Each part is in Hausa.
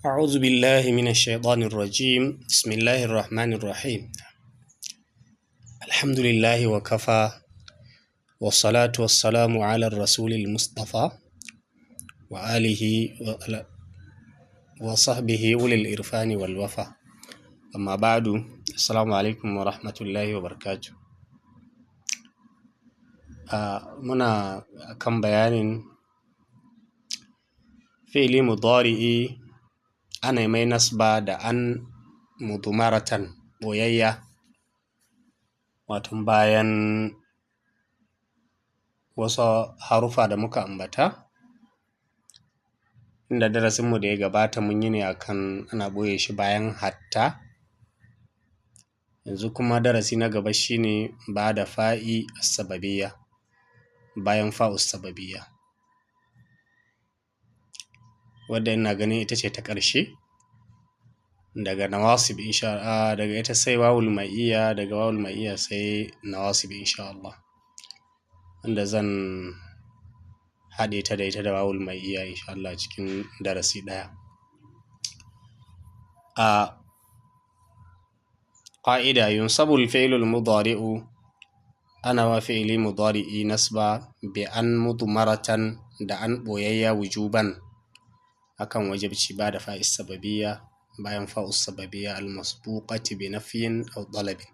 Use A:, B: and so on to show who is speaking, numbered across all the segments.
A: أعوذ بالله من الشيطان الرجيم. بسم الله الرحمن الرحيم. الحمد لله وكفى، والصلاة والسلام على الرسول المصطفى وآله وصحبه أولي الإرفان والوفا. أما بعد، السلام عليكم ورحمة الله وبركاته. Muna kan bayanin fi'ili mudari'i, ana mai nasba da an mudmaratan, ɓoyayya, wato bayan wasu harufa da muka ambata, inda darasinmu da ya gabata mun yi ne akan ana ɓoye shi bayan hatta. Yanzu kuma darasi na gaba shine ba da fa'i sababiyya, bayan fa'us sababiyya, wadda ina ganin ita ce ta ƙarshe daga nawasib insha Allah. Daga ita sai wawul ma'iyya, daga wawul ma'iyya sai nawasib insha Allah, wanda zan haɗe ta da ita da wawul ma'iyya insha Allah cikin darasi ɗaya. A ƙa'ida, yunsabu al-fi'lu al-mudari'u, ana wa fi'ili mudari'i nasba bi an mudmaratan, da an ɓoyayya, wujuban, akan wajibci, ba da fa'is sababiyya, bayan fa'us sababiyya, al-masbuqati bi nafyin aw talabin,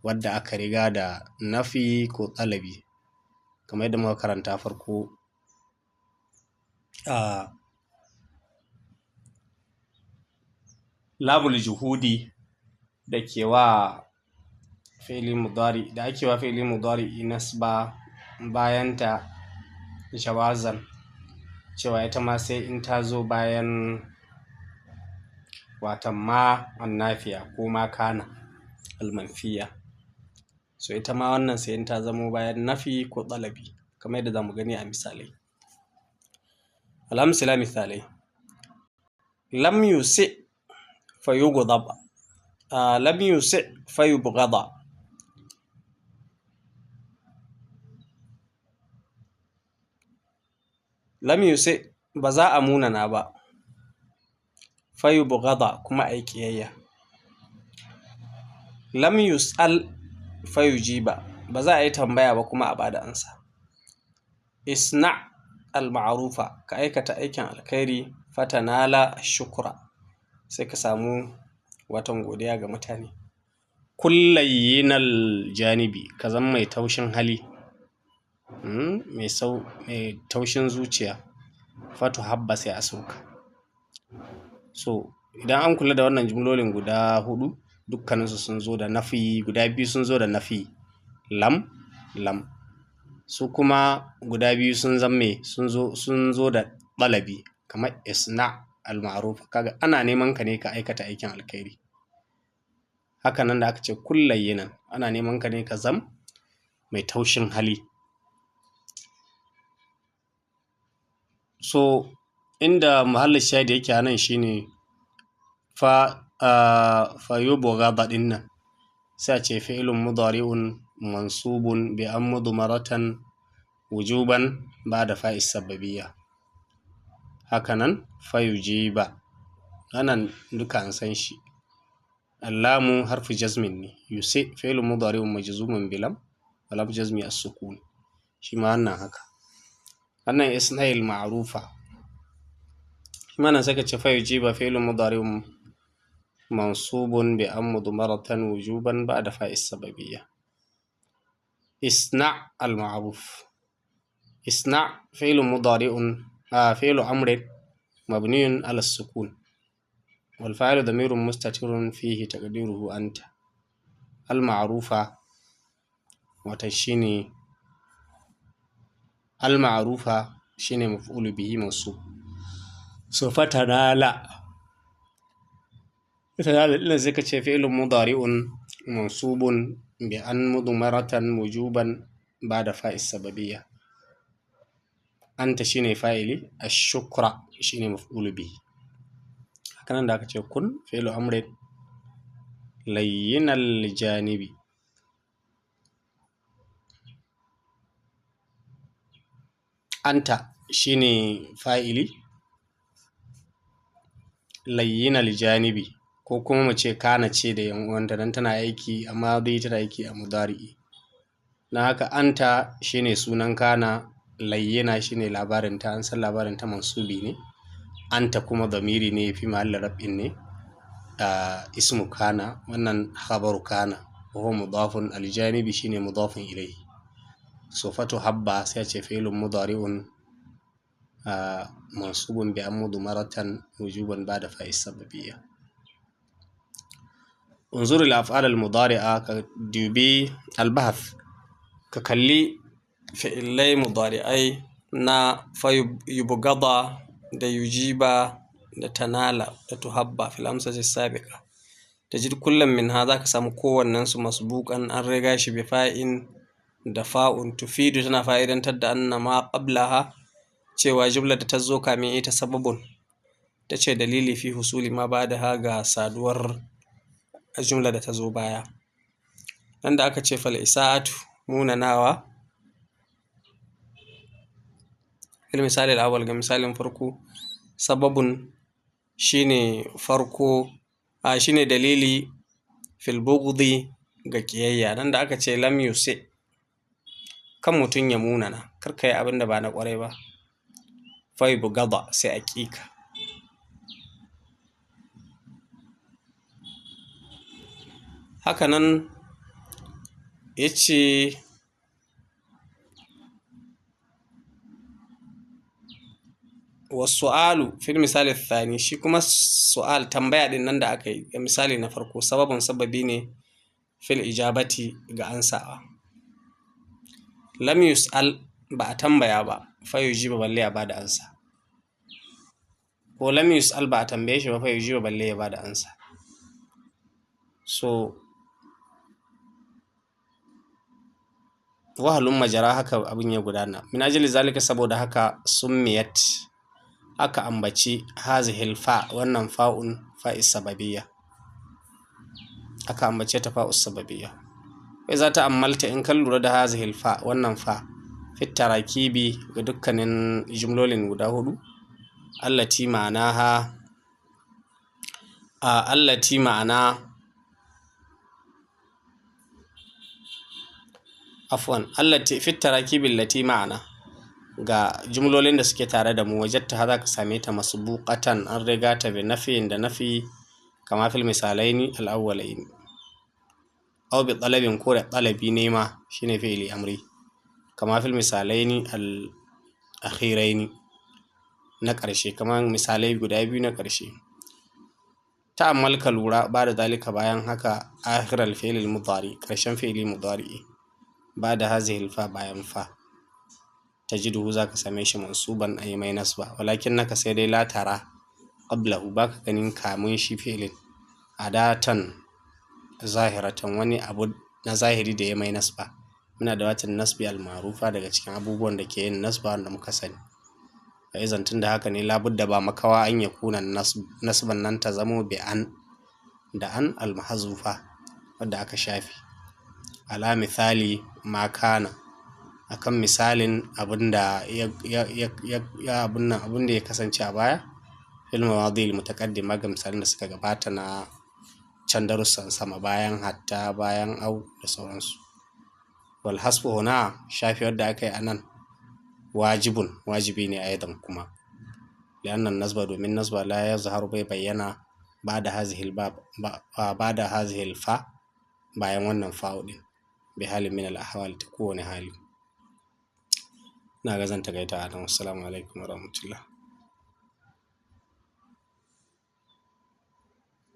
A: wadda aka riga da nafi ko talabi, kamar yadda muka karanta farko. A lamul juhudi da ke wa fi'ili mudari, da ake wa fi'ili mudari nasba bayanta jawazan, cewa ita ma sai in ta zo bayan watan ma annafiya ko ma kana almanfiya. So ita ma wannan sai in ta zamo bayan nafi ko talabi, kamar yadda zamu gani a misalai. Alhamdulillah, misalai: lam yusi fayughdab, lam yusi fayubghada. Lam yusi, ba za a munana ba, fayubghada, kuma a yi ƙiyayya. Lam yus'al fayujiba, ba za a yi tambaya ba kuma a bada ansa. Isna al-ma'rufa, ka aikata aikin alkhairi, fatanala shukra, sai ka samu watan godiya ga mutane. Kullayyinal janibi, ka zama mai taushin hali, mai sau mai taushin zuciya, fatu habba, sai a sauka. So idan an kula da wannan jumlolin guda hudu, dukkaninsu sun zo da nafi. Guda biyu sun zo da nafi, lam lam. Su kuma guda biyu sun zamme sun zo da ɗalabi, kamar isna al-ma'ruf, kaga ana neman ka ne ka aikata aikin alkhairi. Haka nan da aka ce kullayyinan, ana neman ka ne ka zam mai taushin hali. So inda muhallin shahidi yake a nan shine fa fayubghada ɗin nan, sai a ce fi'lun mudari'un mansubun bi an mudmaratan wujuban ba'da fa'is sababiyya. Hakanan fayujiba, wannan duka an san shi. Allamu harfu jazmin ne. Yusi fi'lun mudari'un majzumun bilam wa jazmi as-sukun, shi ma wannan haka. Wannan isna'il ma'rufa, shi ma nan sai ka ce fayujiba fi'lun mudari'un mansubun bi an mudmaratan wujuban ba'da fa'is sababiyya. Isna al-ma'ruf, isna fi'lun mudari'un, fi'lu amrin mabniyun ala sukun, wal fa'ilu damirun mustatirun fihi taqdiruhu anta. Al ma'rufa, wata shine al ma'rufa, shine maf'ulu bihi mansub. So fatanala, fatanala din sai ka ce fi'lun mudari'un mansubun bi an mudmaratan wujuban ba'da fa'is sababiyya. Anta shine fa'ili, ash-shukra shine maf'ulu bihi. Hakanan da aka ce kun fi'lu amrin, layyinal janibi, anta shine fa'ili. Layyinal janibi, ko kuma mu ce kana ce da yan uwanta dan tana aiki a madi, tana aiki a mudari'i. Na haka anta shine sunan kana, layyina shine labarinta, an san labarinta mansubi ne. Anta kuma damiri ne fi mahallin raf'in ne, ismu kana, wannan khabaru kana, wa huwa mudafun, aljanibi shine mudafun ilayhi. So fatu habba sai a ce fi'lun mudari'un mansubun bi an mudmaratan wujuban ba'da fa'i sababiyya. Unzur al af'al al mudari'a, ka dubi al bahth, ka kalli
B: fi'ilai mudari'ai na fa yubgada da yujiba da tanala da tuhabba fil amsati sabiqa. Tajid kullum min ha, zaka samu kowannen su masbuqan, an riga shi bi fa'in da fa'un, tufidu tana fa'idantar da anna ma qablaha, cewa jumlar da ta zo kamin ita sababun, ta ce dalili fi husuli ma ba da ha, ga saduwar jumla da ta zo baya. Nan da aka ce fal isa'atu, munanawa, fil misali al-awwal, ga misalin farko, sababun shine farko, a shine dalili fil bughdi, ga kiyayya. Nan da aka ce lam yusi, kan mutum ya munana, kar ka yi abin da ba na kwarai ba, fa gada, sai a ƙika. Hakanan ya ce wasu'alu fil misali thani, shi kuma su'al, tambaya din nan da aka yi ga misali na farko, sababin, sababi ne fil ijabati, ga ansawa. Lam yus'al, ba a tambaya ba, fa yujiba, balle ya bada ansa. Ko lam yus'al, ba a tambaye shi ba, fa yujiba, balle ya bada ansa. So wahalun majara, haka abin ya gudana. Min ajali zalika, saboda haka, summiyat, aka ambaci hazihil fa, wannan fa'un, fa'is sababiyya, aka ambace ta fa'us sababiyya. Wai za ta ammalta, in kan lura da hazihil fa, wannan fa, fit tarakibi, ga dukkanin jumlolin guda hudu, allati ma'anaha a allati ma'ana, afwan, allati fit tarakibi allati ma'ana, ga jumlolin da suke tare da mu, wajatta za ka same ta masbuqatan, an riga ta, bi nafiyin, da nafi, kama fil misalaini al-awwalaini, aw bi talabin, ko da talabi, nema, shine fi'ili amri, kama fil misalaini al-akhiraini, na ƙarshe, kamar misalai guda biyu na ƙarshe. Ta'ammal, ka lura, ba da zalika, bayan haka, akhiral fi'il mudari, ƙarshen fi'ili mudari, ba da hazihil fa, bayan fa, tajiduhu, zaka same shi mansuban, ay mai nasba. Walakin naka, sai dai, la tara qablahu, baka ganin kamun shi fi'ilin, adatan zahiratan, wani abu na zahiri da ya mai nasba, muna da watan nasbi al-ma'rufa, daga cikin abubuwan da ke yin nasba wanda muka sani. Fa izan, tun da haka ne, labudda, ba makawa, an ya kuna nasban nan ta zamo bi an, da an al-mahzufa, wadda aka shafe, ala misali ma kana, akan misalin abinda ya abun nan, abunda ya kasance a baya, fil mawadi al mutaqaddima, ga misalin da suka gabata na can darussan sama, bayan hatta, bayan au, da sauransu. Wal hasbu huna, shafi wadda aka yi anan, wajibun, wajibi ne, aidan, kuma, li'annan nasba, domin nasba, la yazharu, bai bayyana, ba'da hazihil bab, ba'da hazihil fa, bayan wannan fa'u din, bi halin min al ahwal, ta kowane hali. Na ga zan takaita a nan. Assalamu alaikum warahmatullah.